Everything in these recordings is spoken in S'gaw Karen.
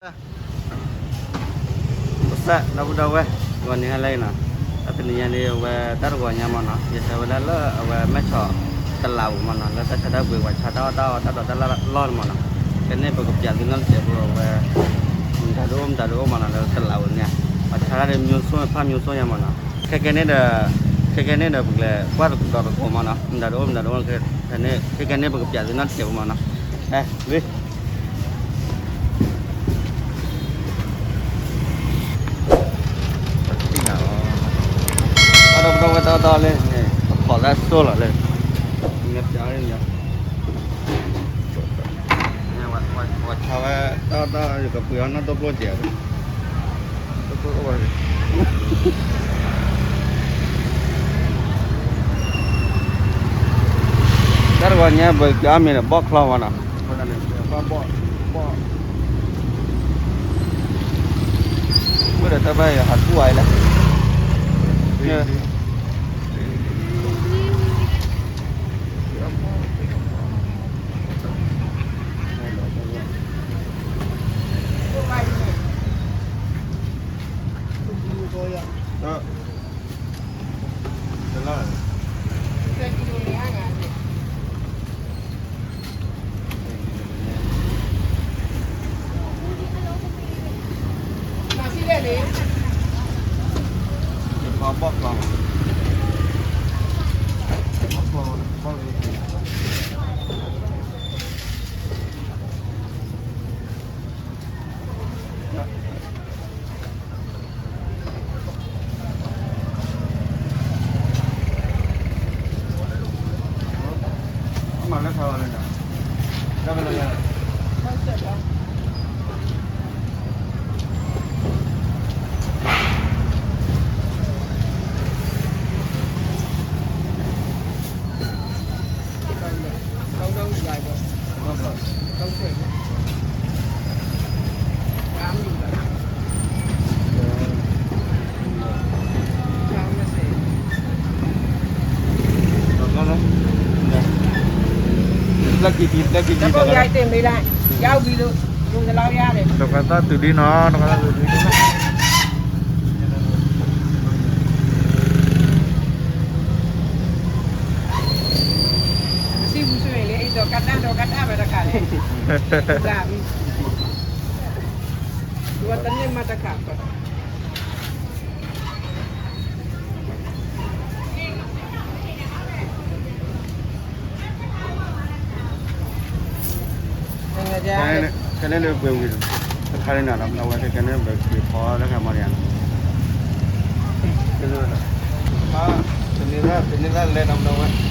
ဝဲ, ဒီပုၢ်ဒီဝဲၢ်, ဂီၤနံၤဟါလၢအဂ့ၤနီၤ, တၢ်တနံၤညါန့ၣ် အဝဲတၢ်တဂီၤညါမ့ၢ်နီၤ, ယဟဲဝဲဒၣ်လၢအဝဲမဲၢ်ဆီး တလးပူၤမ့ၢ်နီၤ, လၢတၢ်ဆါတၢ်ပှ့ၤ ပှၤဆါတၢ်အီၣ်တၢ်အီ တၢ်ဒိးတၢ်လၢ်လီၢ်န့ၣ်မ့ၢ်နီၤ, ခဲန့ၣ် ပကပျးသုနီတစဲးဖိ အဝဲ မတၤဒိၣ်အိၣ်မတၤဒိၣ်အိၣ်မ့ၢ်နီၤ လၢတလးပူၤန့ၣ်, ပှၤဆါတၢ်န့ၣ် မျိုးစုံ ဖးမျိုးစုံ ညါမ့ၢ်နီၤ, ခဲကဲန့ၣ်ဒီး, ခဲကဲန့ၣ်ဒီး ပကလဲၤကွၢ်ဒီးတကိးမ့ၢ်နီၤ, မတၤဒိၣ်အိၣ်မတၤဒိၣ်အိၣ်, ခဲကဲန့ၣ် ပကပျးသုနီတစဲးဖိမ့ၢ်နီၤ, ဟဲ, လံ အဒီပုၢ်ဒီဝဲၢ် တၢ်အီၣ်တၢ်အီလၢန့ၣ် ပခိးတၢ်စိၢ်လီၤလၢ, မ့ၢ်ပျးန့ၣ်, ပှၤဆါဝဲတၢ်အီၣ်တၢ်အီ ယကပှ့ၤအီၣ်နီၢ်တိၢ်ပျိၢ်စဲး, တိၢ်ပျိၢ်အိၣ်ဝဲ, တၢ်တဂီၤညါ ပကပျးအီၣ်မ့ၤဒီး ဘီၣ်ချီဝဲနီၤ, ဘီၣ်, မ့ၢ်ဒီးတၢ်ဘၣ်ယဟးထူၣ်ဝဲလၢ လၢကံၤတံၤ လၢကံၤတံၤ တခွါသၣ်တုၤဒ်နီၤ တခွါသၣ်တုၤဒ်နီၤ စံးပူၤစ့ၢ်န့ၣ်လၢ အဲၣ်ဒိးကတၢ်ဒိးကတၢ်ဝဲတခါန့ၣ်, ဝဲတန့ၢ်မးတခါ, ခဲန့ၣ်လၢပှ့ၤဝံၤတခါန့ၣ်နီၤ ဒီးဝဲခဲန့ၣ် ပက့ၤဖီလၢခဲမီၢ်န့ၣ် တန့ၢ်ဘၣ် တန့ၢ်ဘၣ်လဲၤနီၤ ဒီးဝဲ တ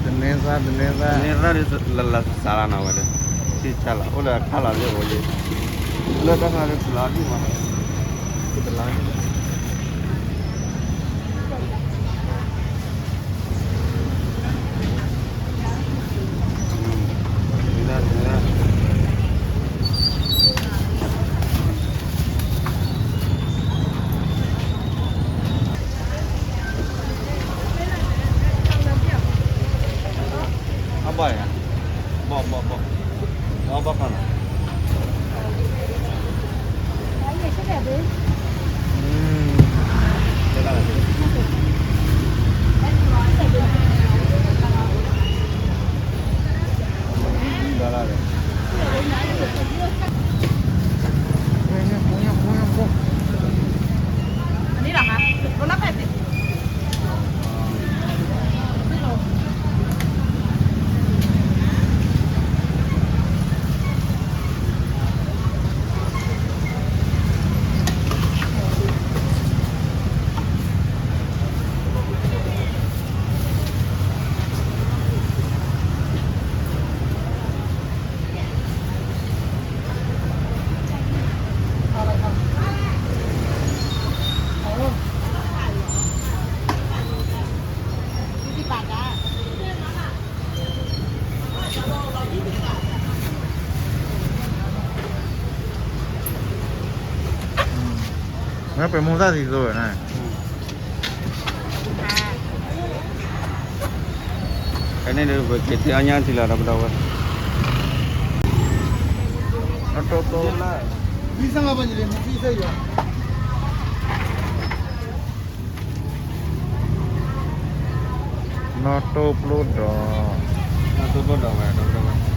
န့ၢ်သၣ် တန့ၢ်သၣ် တန့ၢ်သၣ်ဒ်လၢလၢစါလၢနီၤဝဲဒီး စံၣ်စါလီၤ အိၣ်လၢအခါလီၤလၢအဝဲလံ လၢတၢ်ခါလၢတလါဒံၣ်မး တလါ အဘၣ်ယၤ ဘီၣ်ဘီၣ်ဘီၣ် ဘီၣ်ဘီၣ်ခါလီၤ ပှဲၤမိၢ်သၣ်သံသိးဝဲန့ၣ်, ကဲန့ၣ်ဒီးပက့ၤတ့အီၣ်ညၣ်ထံလီၤ ဒီပုၢ်ဒီဝဲၢ်, နီၢ်တိၢ်ပျိလၢ နီၢ်တိၢ်ပျိဒီး နီၢ်တိၢ်ပျိဒီးဝဲ ဒီပုၢ်ဒီဝဲၢ် ကဲ ဒီပုၢ်ဒီ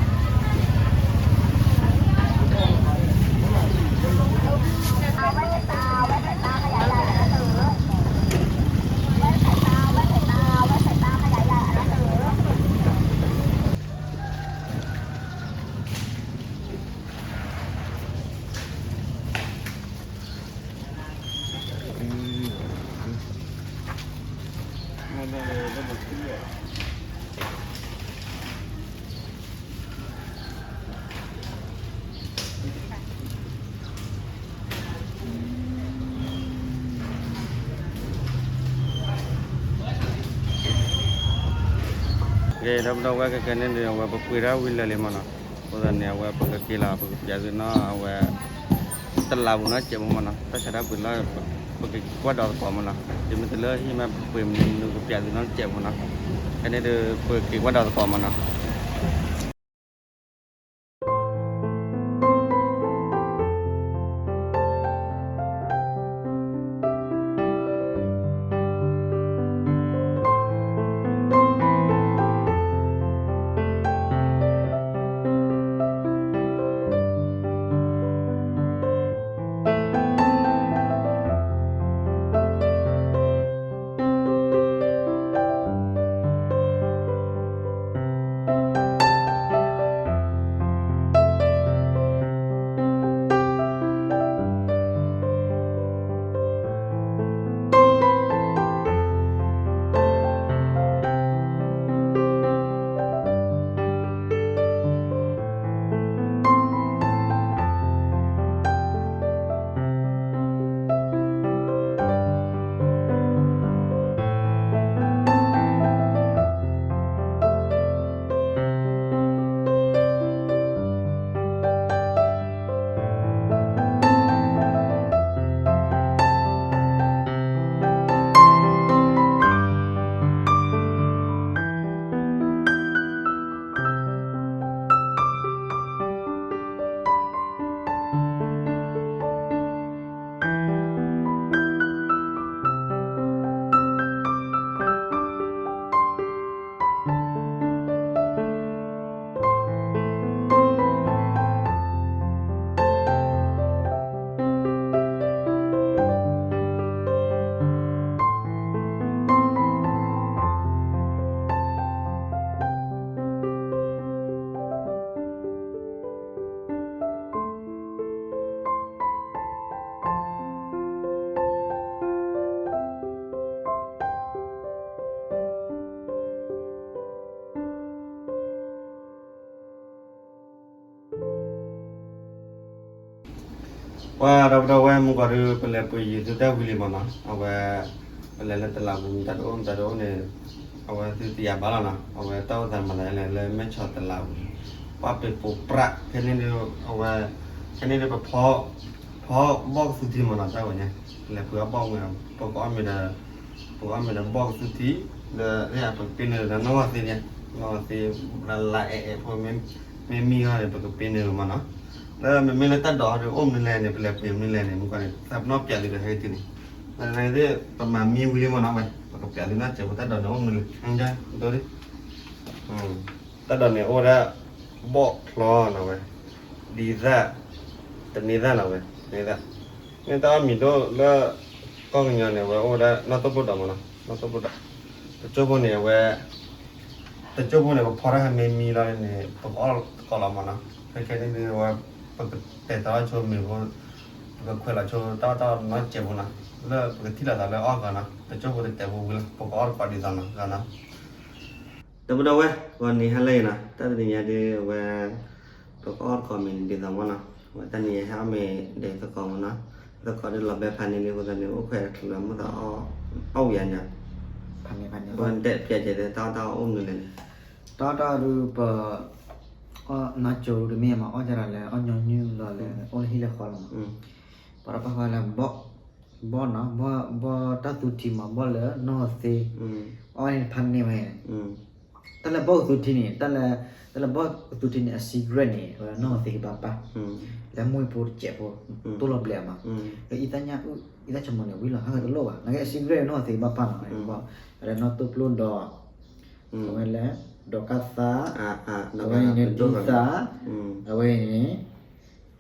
ဝဲၢ် ခဲကဲန့ၣ်ဒီး အဝဲပပှ့ၤဒၣ်ဝံၤလၢာ်လံမ့ၢ်နီၤ, အဃိသတးန့ၣ် အဝဲပကက့ၤလီၤ ပကပျးသုနီၤ အဝဲ တလးပူၤနီတစဲးဖိမ့ၢ်နီၤ, တၢ်ဆါတၢ်ပှ့ၤလၢ ပကကွၢ်ဒီးသကိးမ့ၢ်နီၤ, ဒ်မ့ၢ်တလၢဟံၣ်မ့ၢ်ပပှ့ၤမနုၤကပျးသုနီတစဲးဖိနီၤ, ခဲန့ၣ်ဒီး ပက့ၤကွၢ်ဒီးသကိးမ့ၢ်နီၤ. ပှၤဒီပုၢ်ဒီဝဲၢ် မုၢ်ကီၤဒုး ပလဲၤပှ့ၤယံၤသုတၢ်ဝံၤလံမ့ၢ်နီၤ, အဝဲ ပလဲၤလၢတလးပူၤ မတၤတအိၣ် မတၤတအိၣ်န့ၣ် အဝဲသုသ့ၣ်ညါဘၣ်လီၤနီၤ, အဝဲတၢ်အိၣ်သးမၤသးလဲၤလၢမဲၢ်ဆီးတလးပူၤ, ပှၤပ့ၤပိာ်ပြး ခဲန့ၣ်ဒီး အဝဲ ခဲန့ၣ်ဒီးပဖီ ဖီဘီၣ်ကသူထံမ့ၢ်နီၤ, တၢ်ဝဲန့ၣ် ပလဲၤပှ့ၤအီၣ်ဘီၣ်ဝဲ ပကအီၣ်မ့ၤဒီး ပကအီၣ်မ့ၤဒီးဘီၣ်ကသူထံ ဒီးပကပ့ၤန့ၢ်ဒီးနီၢ်ဂီၤသ့န့ၣ်, နီၢ်ဂီၤသ့ လၢလၢအဲၣ်အဲၣ်ဖိ မ့ၢ်မံဂီၤန့ၣ် ပကပ့ၤန့ၢ်မ့ၢ်နီၤ, ဒီးမ့မ့ၢ်လၢတၢ်ဒိးဒီးအိၣ်မနုၤလဲၣ်န့ၣ် ပလဲၤပှ့ၤမနုၤလဲၣ်န့ၣ် မုၢ်ကီၤန့ၣ် သးပနီၣ်ပျးသုဒီးဟဲတုၤန့ၣ်, ပမၤမံဝံၤလံမ့ၢ်နီၤဝဲ ပကပျးသုနီၢ်စဲးဖိ တၢ်ဒိးန့ၣ်အိၣ်မနုၤလဲၣ် ဒိၣ်ဒံး တၢ်ဒိးန့ၣ်အိၣ်ဝဲဒၣ် ဘီၣ်ဖျီနီၤဝဲ, ဒ်သၣ်, တန့သၣ်နီၤဝဲ, တန့သၣ်, မ့ၢ်တၢ်အီၣ်မံၤဒိၣ်လၢ ကီၢ်ကညီန့ၣ် အဝဲအိၣ်ဝဲဒၣ်နီၢ်တိၢ်ပျိဒီးမ့ၢ်နီၤ, နီၢ်တိၢ်ပျိဒီး, တကၠိၢ်ဖိန့ၣ် အဝဲ တကၠိၢ်ဖိန့ၣ် ပဖီတၢ်ဟဲမ့ၢ်မံလီၤန့ၣ် ပကအီၣ်သကိးလီၤမ့ၢ်နီၤ, ခဲခဲန့ၣ်ဒီးဝဲ ပကတဲာ်တၢ်အီၣ်ဆိမ့ၤဖိ, ပကခွဲးလီၤဆိတၢ်အီၣ်တၢ်နီၢ်စဲးဖိနီၤ, လၢပကထံၣ်လိာ်သးလၢအီၣ်ဂီၤနီၤ, တကၠိၢ်ဖိတတဲာ်ဖိဝံၤလီၤ ပကအီၣ်သကိးဒ်သိးနီၤ, ဂီၤနီၤ ဒီပုၢ်ဒီဝဲၢ် ဂီၤနံၤဟါလၢအံၤနီၤ, တၢ်တနံၤညါဒ်အဝဲ ပကအီၣ်သကိးမ့ၤန့ၣ်ဒ်သိးမ့ၢ်နီၤ, အဝဲတၢ်နံၤညါဟဲအီၣ်မ့ၤဒီးသကိးမ့ၢ်နီၤ, သကိးဒီးလီၤဘဲဖးန့ၢ်န့ၣ်အဃိသတးန့ၣ် အိၣ်ခွဲးတချုးလီၤမုၢ်သးအီၣ် အီၣ်ဝံၤညါ, ပတဲပျးကဲးဒီးတၢ်အီၣ်တၢ်အီၣ်အိၣ်မနုၤလဲၣ်န့ၣ်, တၢ်အီၣ်တၢ်အီၣ်ဒုးပ အီၣ်နီၢ်ကၠိဒုးမ့ၢ်မ့ၢ်အီၣ်ကဒီးလၢအီၣ်ညီနုၢ်လီၤလၢအိၣ်လၢဟံၣ်လၢဃီလီၤမး, ပှၤတပာ်ဃာ်လၢဘီၣ် ဘီၣ်နီၤ, ဘီၣ်တၢ်သူထံမး, ဘီၣ်လၢနီၢ်သ့, အီၣ်န့ၣ်ဖးန့ၢ်ဝဲ, တၢ်လၢဘီၣ်ကသူထံန့ၣ်, တၢ်လၢ, တၢ်လၢဘီၣ်ကသူထံန့ၣ် အ secret န့ၣ် အဝဲနီၢ်သ့ကဘၣ်ပာ်, လၢမူဖိတစဲးဖိ, တိၢ်လီၤဘျဲးအမး, လၢအံသၣ်ညၣ်အုၣ်, အံသၣ်ဆိကမိၣ်န့ၣ် ဝံၤလီၤ ဟဲကတလိၣ်ဘၣ်, နာ်က့ အ secret နီၢ်သ့ကဘၣ်ပာ်နီၤ, ဘီၣ်, အဝဲနီၢ်တိၢ်ပျိဒီး, အဝဲလဲၣ်, ဒီးကၣ်သၣ်, အဝဲန့ၣ်ဒ်သၣ်, အဝဲန့ၣ်,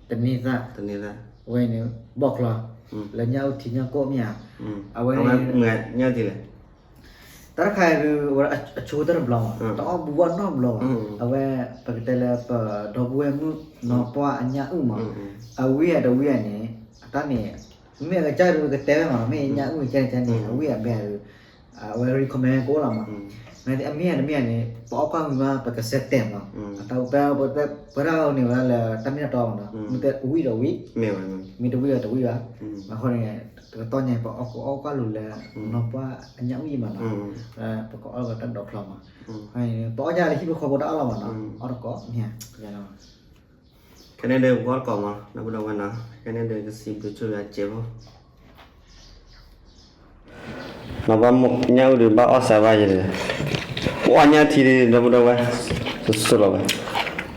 တန့ၢ်သၣ်, အဝဲန့ၣ်, ဘီၣ်ချီ, လၢညၣ်အုၣ်ထံညၣ်ကိၣ်မ့ၢ်ဧါ, အဝဲ, တၢ်တခါအံၤဒုး အဝဲအဆိကတၢၢ်တဘျီမး, တအီၣ်ဘူးဘၣ်နီတဘျီဘၣ်, အဝဲ, ပကတဲလၢပဒီပုၢ်ဝဲၢ်မုၣ်နီၢ်ပှၢ်အညၣ်အုၣ်မး, အဝံအတဝံအန့ၣ်, အတၢ်န့ၣ်, မ့ၢ်အကစၢ်ဒုးကတဲဝဲမး, မ့ၢ်ညၣ်အုၣ်ကဲန့ၣ် အဝံအဘဲဒုး, အဝဲ recommend ကိးလီၤမး, မ့ၢ်အမ့ၢ်တမ့ၢ်န့ၣ် ပအီၣ်ကွၢ်ဝံၤမး ပကစဲးတဲာ်မး, ပဝဲဒၣ်န့ၣ်ဝဲဒၣ်လၢတၢ်မ့ၢ်တၢ်တီမးနီၤ, မ့ၢ်တဝံဒီးဝံ, မ့ၢ်တဝံဒီးတဝံဘၣ်, အဃိန့ၣ်, တကတီၢ်ညါ ပအီၣ်ကအိၣ်ကွၢ်လိၤလၢ, နီၢ်ပှၢ်အညၣ်အုၣ်အံၤမးနီၤ, ပကအီၣ်ကတၢၢ်ဒီးဖျီမး, ပအီၣ်ညါလၢဟံၣ်ဖိဃီဖိတၢ်အီၣ်လီၤမးနီၤ, အီၣ်တကိးမ့ၢ်ဧါ, ခဲန့ၣ်ဒုးပကအီၣ်တကိးမး ဒီပုၢ်ဒီဝဲၢ်နီၤ, ခဲန့ၣ်ဒုးကစံးဘျုးဆိၣ်ဂ့ၤအစဲးဖိ နီၢ်ပှၢ်ညၣ်အုၣ်ဒုးဘၣ်အီၣ်စးဘၣ်ယဲဒၣ်, ပအီၣ်ညၣ်ထံဒုး ဒီပုၢ်ဒီဝဲၢ်, တစိၢ်လီၤဝဲ,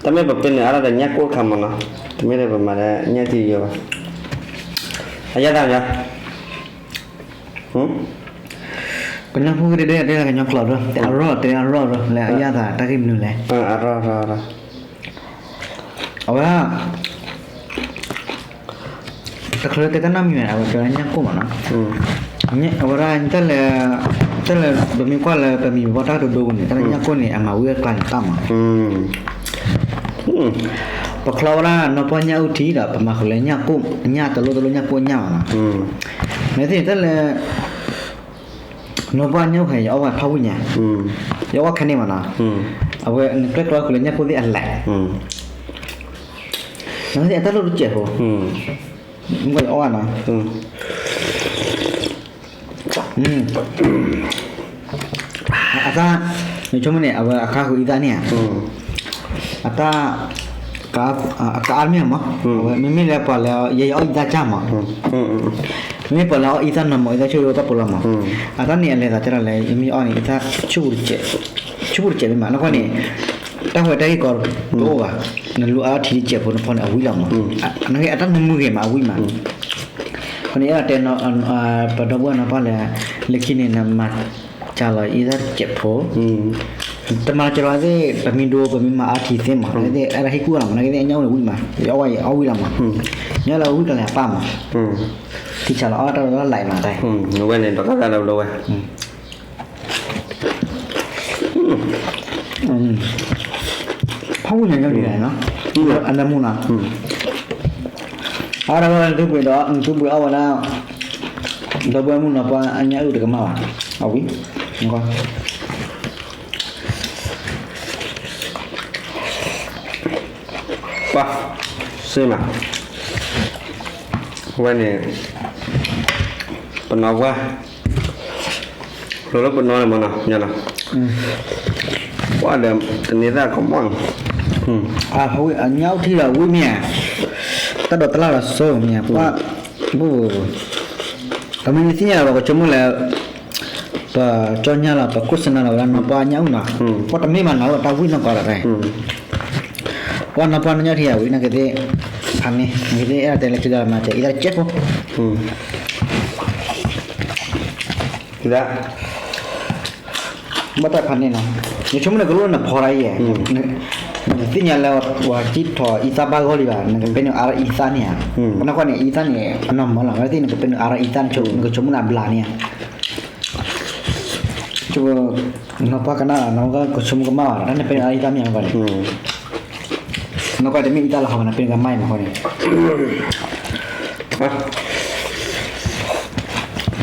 တမ့ၢ်ပပ့ၤနုာ်အါထီၣ်ဒီးညၣ်ကိၣ်တခါမးနီၤ, တမ့ၢ်လၢပမၤဒီးညၣ်ထံယီၤဘၣ်, အယါသးမး, ကညီဖိတဲတဲကညီကျိာ်ဒီး တဲအရီၣ်တဲအရီၣ်ဒီး လၢအယါသးတၢ်ဂ့ၢ်မနုၤလဲၣ်, အဝဲ တချုးလၢတဲတၢ်နီတမံၤန့ၣ် အဝဲတဲဝဲဒၣ်ညၣ်ကိၣ်မးနီၤ, အဝဲဒၣ်တၢ်လၢ, တၢ်လၢပမ့ၢ်ကွၢ်လၢပမံၤပပှၢ်တၢ်ကတိၤဒိပူၤန့ၣ် တၢ်လၢညၣ်ကိၣ်န့ၣ် အမၤဝံၤအကျါန့ၣ်တၢ်မး, ပချီဝဲဒၣ်နီၢ်ပှၢ်ညၣ်အုၣ်ထံဒီး ပမၤဃုာ်လၢညၣ်ကိၣ်, ညၣ်တလိၣ်တလိၣ်ညၣ်ကိၣ်ညၣ်မးနီၤ, မ့ၢ်သ့ၣ်န့ၣ်တၢ်လၢ နီၢ်ပှၢ်ညၣ်အုၣ်ခါ ယအီၣ်ဝဲဖးဝံၣ်ညါ, ယအီၣ်ဝဲခဲန့ၣ်မးနီၤ, အဝဲနကျဲကျီဃုာ်လၢညၣ်ကိၣ်သ့ၣ်အလဲၣ်, နသ့ၣ်အတၢ်လိၣ်တစဲးဖိ, မ့ၢ်ယအီၣ်နီၤ, အတၢ်, နဆိကမိၣ်န့ၣ် အဝဲအခါဃုာ်အံသၣ်န့ၣ်ဧါ, အတၢ်, အကအါမ့ၢ်မး, အဝဲမ့မ့ၢ်လၢပှၤလၢယဲယအီၣ်အံသၣ်ကၢ်မး, မ့မ့ၢ်ပှၤလၢအအီၣ်အံသၣ်နီၢ်မး အံသၣ်ဆိၣ်ဂ့ၤဝဲပၢ်ပူၤလီၤမး, အတၢ်န့ၣ်အလဲၤသးကဲထီၣ်လၢ ယမ့ၢ်အီၣ်န့ၣ် အံသၣ်ဆူၣ်ပူၤတစဲး, ဆူၣ်ပူၤတစဲးမ့ၢ်မး နီၢ်ကီၢ်န့ၣ်, တၢ်ဟူးတၢ်ဂ့ၢ်ကီတအိၣ်ဘၣ်, နလူၤအါထံတစဲးဖိနဖီန့ၣ်အဝံၣ်လီၤမး, နဂ့ၢ်အတၢ်နမုၢ်ဂ့ၤမးအဝံၣ်မး, အဃိန့ၣ်အဲၣ်ဒိးတဲ ပဒီပုၢ်ဝဲၢ်နီၢ်ပှၢ်လၢ, လၢခံန့ၣ် နမၤစှၤလီၤအံသၣ်တစဲးဖိ, တမၤစှၤလီၤသ့ၣ် ပမ့ၢ်ဒိပမ့ၢ်မၤအါထံသ့ၣ်မး သ့ၣ်အဲၣ်ဒိးဟ့ၣ်ကူၣ်လီၤမး နဂ့ၢ်သ့ၣ်အညၣ်အိၣ်န့ၣ်ဝံၣ်မး ယအီၣ်ဝဲယအီၣ်ဝံၣ်လီၤမး, ညၣ်လၢဝံၣ်ကလဲၤအပၢ်မး, ထံဆးလီၤအီၣ်တၢ်လီၢ်လၢ်မးတၢ်, ဝဲန့ၣ်ဒီးကါကါဒီးဝဲ ဖးဝံၣ်ညါညါဒ်လဲၣ်နီၤ, အနၢမူနီၤ, အါတကီၢ်လၢနသုပှ့ၤဒီး နသုပှ့ၤအီၣ်ဝဲဒၣ်, ဒီပုၢ်ဝဲၢ်မုၣ်နီၢ်ပှၢ်အညၣ်အုၣ်တကမၣ်ဘၣ်, အဝံၣ်, ပှၤ, စ့မး, ဝဲန့ၣ်, ပနီၢ်ပှၢ် လိၤလၢပနီၢ်န့ၣ်မးနီၤ, ညါနီၤ, ပှၢ်ဒီး တန့ၤသၣ်ကမီၣ်န့ၣ်, အညၣ်အိၣ်ထံဒီးဝံၣ်မ့ၢ်ဧါ, တၢ်ဒိးတလၢ်ဒီးစိမ့ၢ်ဧါ, ပှၢ်, ပမ့ၢ်သ့ၣ်ညါလီၤ ပကဆိကမိၣ်လၢ ပကၠီညါလီၤ ပခိၣ်စနၢလီၤဝဲဒၣ်နီၢ်ပှၢ်ညၣ်အုၣ်နီၤ, ပှၢ်တမ့ၢ်မးနီၤ တၢ်ဝံၣ်နီၢ်ကီးဒီး, ပှၢ်နီၢ်ပှၢ်ညၣ်ထံအဝံၣ်နာ်က့သ့ၣ်, ဖးန့ၣ် နာ်က့သ့ၣ်အဲၣ်ဒိးတဲလၢခံဒီးမၤစၢၤအံသၣ်တစဲးဖိ ဒၣ်, ဘၣ်တၢ်ဖးန့ၣ်နီၤ, ယဆိကမိၣ်နကလိၣ်နဖီတၢ်အံၤ, နသ့ၣ်ညါလၢပှၤစံၣ်ထီၣ်အံသၣ်ဘၣ်ဂီၢ်လံဘၣ် နကပဲနုာ်အါထီၣ်အံသၣ်န့ၣ်ဧါ, ပနီၢ်ကီၢ်န့ၣ် အံသၣ်န့ၣ် အနီၢ်မၢလီၤ ဝဲသ့ၣ်နကပဲနုာ်အါထီၣ်အံသၣ်န့ၣ် နကဆိကမိၣ်လၢအဘျါန့ၣ်ဧါ, နီၢ်ပှၢ်ကနၣ် နီၢ်ကီၢ်ကဆိကမိၣ်ကမၣ်ဘၣ် တၢ်နပဲနုာ်အါထီၣ်အံသၣ်မ့ၢ်မၢလီၤ, နီၢ်ကီၢ်တမ့ၢ်အံသၣ်လၢဟီမး နပဲနုာ်ကမၣ်အံၤမၢလီၤန့ၣ် နီၢ်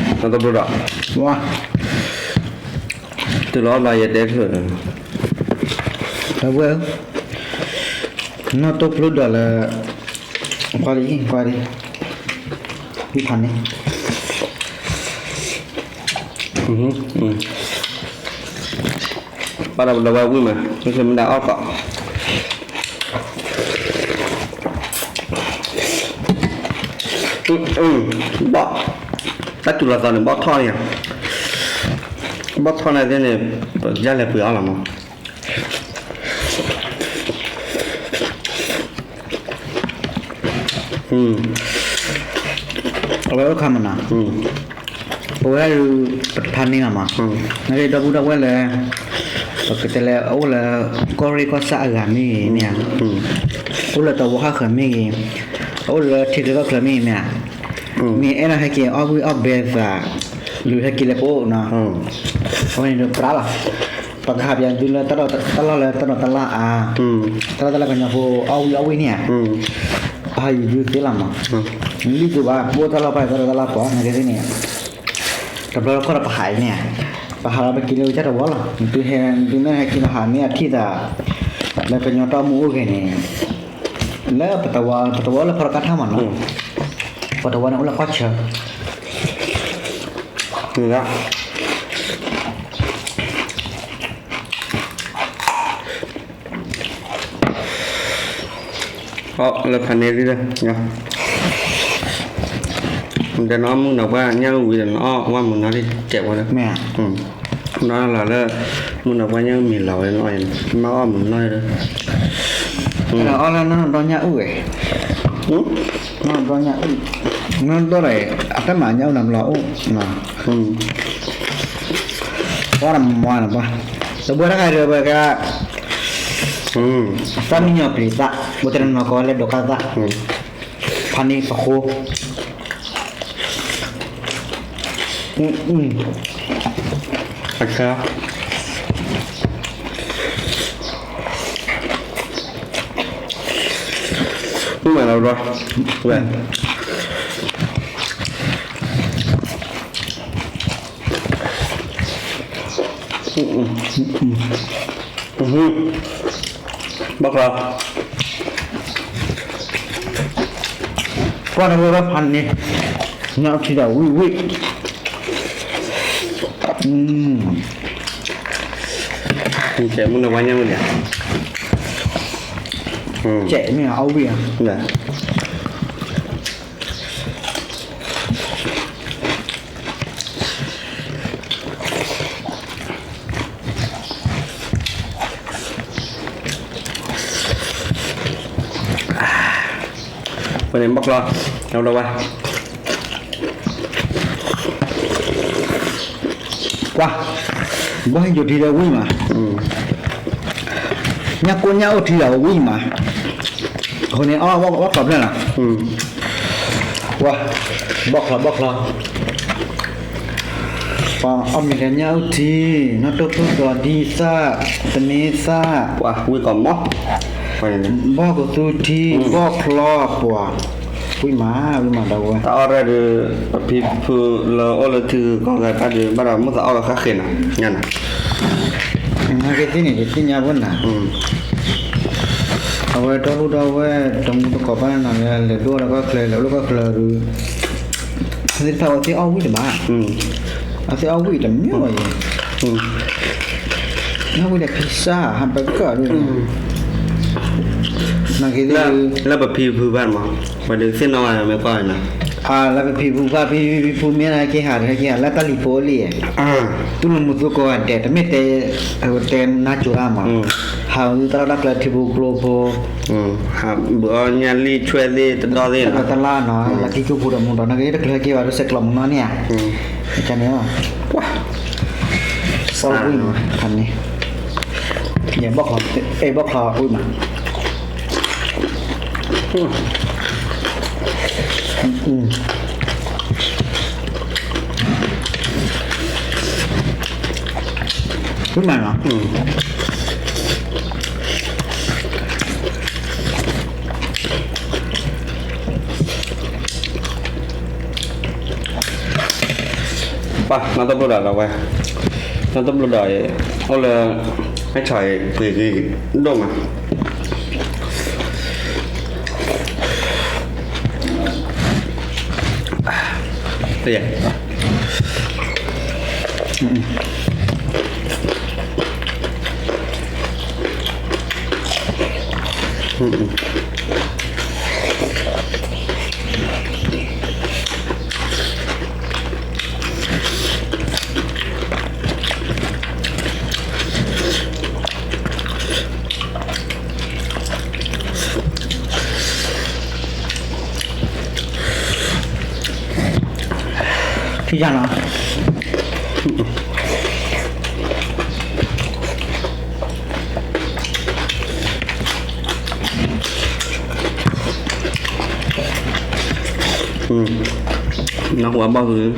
တဘျီဒီး ဝါ တုၤလီၤဘျီယတဲချုး တဝဲ နီၢ်တိၢ်ဖျိဒီးလၢ ကွၢ်လံ ကွၢ်လံ ဝံဖးန့ၣ် ဘၣ်ဒီးပဒီဝဲဝံၣ်မး မ့ၢ်မ့ၢ်ဒၣ်အီၣ်ကီး ဘၣ် အတူၢ်လိာ်သးန့ၣ် ဘီၣ်ထီၣ်န့ၣ်, ဘီၣ်ထီၣ်န့ၣ်သ့ၣ်န့ၣ် ပကလဲၤပှ့ၤအီၤလီၤမး. အဝဲအိၣ်ခါမးနီၤ, ပဝဲဒၣ်ဒုး ပတဖးန့ၢ်လီၤမး, နကဒီပုၢ်ဒီဝဲၢ်လၢ ပကတဲလၢအအိၣ်လၢ ကီၢ်ရ့ၣ်ကီၢ်ဆၣ်အဂၤမ့ၢ်ဂ့ၤန့ၣ်ဧါ, အိၣ်လၢတဝီဟီၣ်ဃၢၤမ့ၢ်ဂ့ၤ, အအိၣ်လၢထံချၢကီၢ်ချၢမ့ၢ်ဂ့ၤန့ၣ်ဧါ, မ့ၢ်အဲၣ်ဒိးဟဲက့ၤအီၣ်ဝံၣ်အီၣ်ဘဲသး လၢဟဲက့ၤလၢပအိၣ်နီၤ, အဝဲန့ၣ်ဒုးပြးလီၤ, ပကဟးပၠးဒုးလၢတၢ်လီၢ်လၢတၢ်ဒီးတၢ်လၣ်ဧါ, တၢ်လီၢ်တၢ်လၢကညီဖိအီၣ်ဝံၣ်အီၣ်ဝံၣ်န့ၣ်ဧါ, အဟးယူၤဒုးသ့လီၤမး, လံသုဘၣ် ပအိၣ်တၢ်လီၢ်ပာ်တၢ်ဒီးတၢ်လၣ်ပှၤ နကသ့ၣ်န့ၣ်, တဘျီတခီၣ်ဒီးပဟးအံၤန့ၣ်ဧါ, ပဟးလီၤပက့ၤလၢကစၢ်တဝီလီၤ, နသုဟဲ နသုမ့ၢ်ဟဲက့ၤလီၤဟးမ့ၢ်အထံၣ်သး လၢကညီတၢ်အိၣ်မူအိၣ်ဂဲၤန့ၣ်, လၢပတဝီ ပတဝီအိၣ်လၢဖီတကါထၣ်မးနီၤ, ပတဝီန့ၣ်အိၣ်လၢကီၢ်ဆၢ လၢဖးန့ၢ်လံလၢ, ဒီးနအီၣ်မုၢ်နီၤပှၢ်ညၣ်အုၣ်ဝံၤဒီး နအီၣ်ဝဲမုၢ်နီၤလံ ကဲးဝဲလၢ, နီၤလီၤလၢ မုၢ်နီၤပှၢ်ညၣ်အုၣ်မ့ၤလီၤဝဲလီၤ, မ့ၢ်အီၣ်မုၢ်နီၤလံ, အီၣ်လၢနီၢ်ဒီညၣ်အုၣ်ဝဲ, နီၢ်ဒီညၣ်အုၣ်, နီၢ်ဒီဒီး အတၢ်မၤညၣ်အုၣ်နၤဘျီအိၣ်, ပှၤတမၤနၤပှၤ, တဘှီတၢ်ခါဒီးဝဲက သၣ်မံညီၤပျံၤသၣ်, ဘိတဲနနီၢ်ကီးလၢဒိးကၣ်သၣ်, ဖးန့ၢ်ပဃိ, အခါ, မ့ၢ်မၤလီၤဘျီ, ဝဲ ဘၣ်ကျီ, ကွၢ်နဝဲဘၣ်ဖးန့ၣ်, ညၣ်အုၣ်ထံဒီးဝံၣ်ဝံၣ်, ကဲမုၢ်နဝါညါမုၢ်န့ၣ်, ကဲမ့ၢ်အီၣ်ဝံၣ်ဧါ. ဝဲန့ၣ်ဘၣ်ကျီ, ဝဲ, ကွၢ်, ဘီၣ်ဟ့ၣ်ယိာ်ထံဒီးဝံၣ်မး, ညၣ်ကိၢ်ညၣ်အိၣ်ထံဒီးဝံၣ်မး, အဃိန့ၣ်အီၣ်ဘီၣ်ကျီဖျၢၣ်လီၤ. ကွၢ်, ဘီၣ်ကျီဘီၣ်ကျီ, ပှၤအီၣ်မ့ၤဒီးညၣ်အိၣ်ထံ, နီၣ်တိၢ်ဖုၣ်ကျီဒ်သၣ်, သန့သၣ်, ဝံၣ်ကီးမီၢ်, ဘီၣ်ကသူထံ, ဘီၣ်ကျီပှၤ, ဝံၣ်မး, ဝံၣ်မးဒီးဝဲ တၢ်အီၣ်ရဲၣ်ဒီး ပဖံပဖုလၢအိၣ်လၢထံဂုၤကီၢ်ဂၤတၢ်ဒုး ဘၣ်ဒီးမုၢ်သးအီၣ်ဝဲဃၣ်ဃ့နီၤ, ညါနီၤ. နာ်က့သ့ၣ်န့ၣ် ယသ့ၣ်ညါဝဲနၤ, အဝဲဒီပုၢ်ဒီဝဲၢ်တမူတကိးဘၣ်နၤလၢ လဲၤဒိၣ်လၢကီၢ်ချၢ လဲၤအိၣ်လၢကီၢ်ချၢဒုး သ့ၣ်တဖၣ်ဝဲသ့ၣ်အီၣ်ဝံၣ်တဘၣ်, အသ့ၣ်အီၣ်ဝံၣ်တမံၤဝဲအံၤ, အီၣ်ဝံၣ်ဒီး pizza hamburger ဒုး, နာ်က့သ့ၣ် လၢပဖံပဖုဘၣ်မး, ပှၤဒုးသ့ၣ်နီၣ်ဝဲမ့ၢ်ကွၢ်နီၤ, လၢပဖံပဖုဘၣ် ဖံဖံဖုမ့ၢ်ဟဲက့ၤဟး ဟဲက့ၤဟးလၢတၢ်လံၤဖိလံၤ, တူၢ်လိာ်မုာ်သူကိးဂၤဒဲး တမ့ၢ်တဲ တဲနါစိၤတၢ်မး, ဟးဝံသရၣ်တၢ်ကျၢထံဖိကျိဖိ, ဘုးအီၣ်ညၣ်လံၣ်ဆွဲၣ်သ့ၣ်တဒီသ့ၣ်နီၤ, တၢ်လၢတလါနီၤ လၢထံကျိဖိဒီးမူဒီး နာ်က့တကျၢၤဟဲက့ၤဘၣ်ဒိစဲးကျီးမူနီၢ်န့ၣ်ဧါ, ကန့ၣ်, ကွၢ်, အီၣ်ဝံၣ်မး ဖးန့ၣ်, ယဘီၣ်ကျီ, အဲၣ်ဘီၣ်ကျီဝံၣ်မး ဝံၣ်မးနီၤ, ပှၤ နီၢ်တဘျီဒီးဝဲ, နီၢ်တဘျီဒီး အိၣ်လၢ ဟဲဆီၣ်အံၤ ပှ့ၤဂ့ၤဒိၣ်မး တယဲၢ် အ ယၤလီၤ. နၢ်ဟူအဘၣ်ဖုး,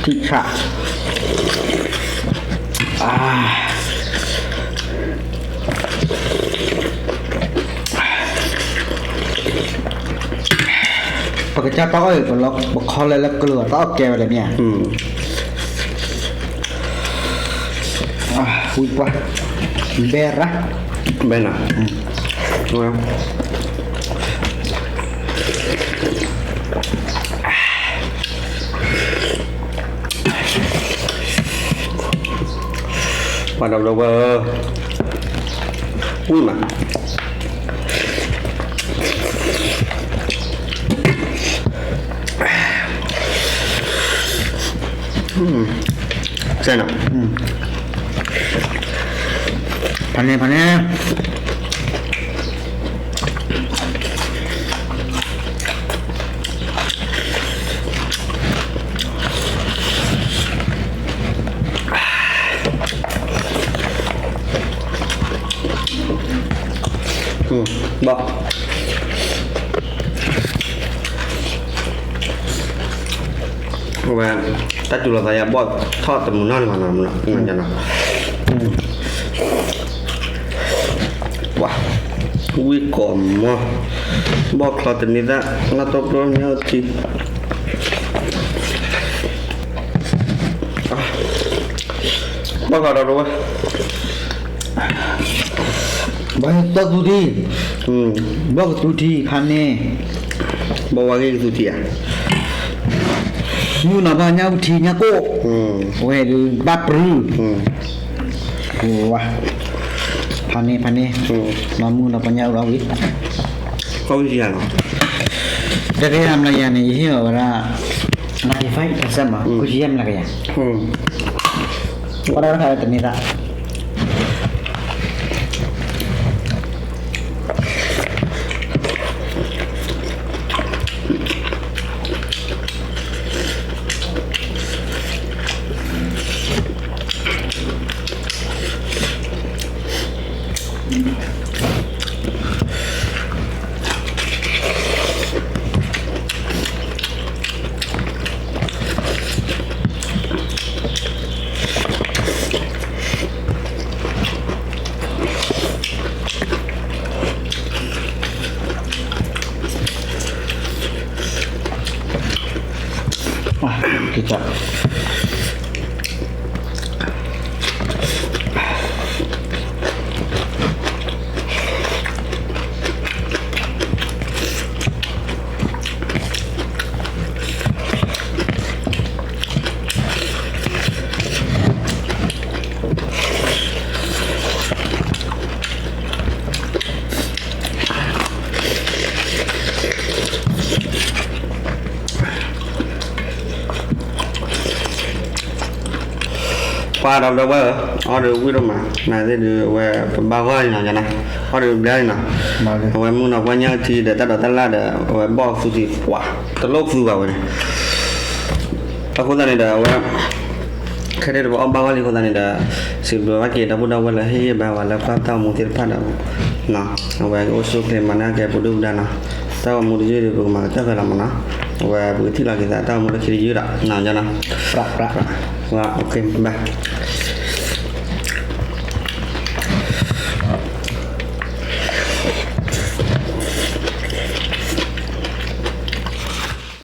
ထံၣ်ဆၣ်, ပကစၢ်တၢ်အီၣ်အံၤ ပခီလဲလၢကလုာ်အတၢ်အီၣ်ကဲဝဲဒၣ်မ့ၢ်ဧါ. ဝံပှၢ်, ဘဲရၣ်, ဘဲနၤ, ပှၤဒီးဝဲ, ဝံၣ်မး, စဲနၤ, ဖးန့ၣ် ဖးန့ၣ်. ဘၣ်, ဝဲ, တၢ်စူၤလီၤသးယၤဘီၣ်ထီၣ်တမုာ်နီၢ်န့ၣ်မးနီၤ, ဝံၣ်ကိးမီၤ, ဘီၣ်ချီတနံၤသၣ်, လၢတိၢ်ကျိၣ်ညၣ်ထံ ဘီၣ်ဃးဒီးဝဲ, ဘၣ်ဟဲတၢ်သူထံ, ဘီၣ်ကသူထံဖးန့ၣ်, ဘီၣ်ဝါဂ့ၢ်ကသူထံဧါ, မုၢ်နီၤဘၣ်ညၣ်အူထံညၣ်ကိၣ်, ဝဲဒုးဘၣ်ပြူၤ, ဝါ, ဖးန့ၣ် ဖးန့ၣ်, မၤမုၢ်နီၤပှၤညၣ်အူထံ, တကယၤမျးယၤန့ၣ် ယဟ့ၣ်အီၤဝဲဒၣ် ninety five percent မး, ခွံဆံယဲၢ်မျးကယၤ, ပှၤဒီးတခါတန့ၢ်သး ကစၢ် ပှၤဒီးဝဲ အီၣ်ဒီးဝံၣ်ဒိၣ်မး နသ့ၣ်ဒုး အဝဲပဘၣ်ဂီၢ်လံနီၤ ယနၤ အီၣ်ဒီးဘျါလံနီၤ အဝဲမုၢ်နီၤပှၢ်ညၣ်ထံဒီးတၢ်ဒိးတၢ်လၣ်ဒီး အဝဲဘီၣ်သူတံၢ်ပှၤ တလိၣ်သူဘၣ်ဝဲန့ၣ် အဃိသတးန့ၣ်ဒီး အဝဲ ခဲဒၣ်တဘၣ်အီၣ်ဘၣ်ဂီၢ်လံအဃိသတးန့ၣ်ဒီး စံးဘျုးဘၣ်က့ၤဒီပုၢ်ဒီဝဲၢ်လၢဟ့ၣ်ဂံၢ်ဘါဝဲလၢပတၢ်အိၣ်မူသ့ၣ်တဖၣ်ဒီး အဝဲကအိၣ်ဆူၣ်အိၣ်ချ့မၤနၢၤက့ၤပဒုၣ်ပဒါနီၤ တၢ်အိၣ်မူတယုၢ်ဒီးပကမၤကတၢၢ်ဖဲလီၤမးနီၤ အဝဲပကထံၣ်လီၤက့ၤသးတၢ်အိၣ်မူလၢခံတယုၢ်ဒီး နီၤ ယနၤ ဘၣ်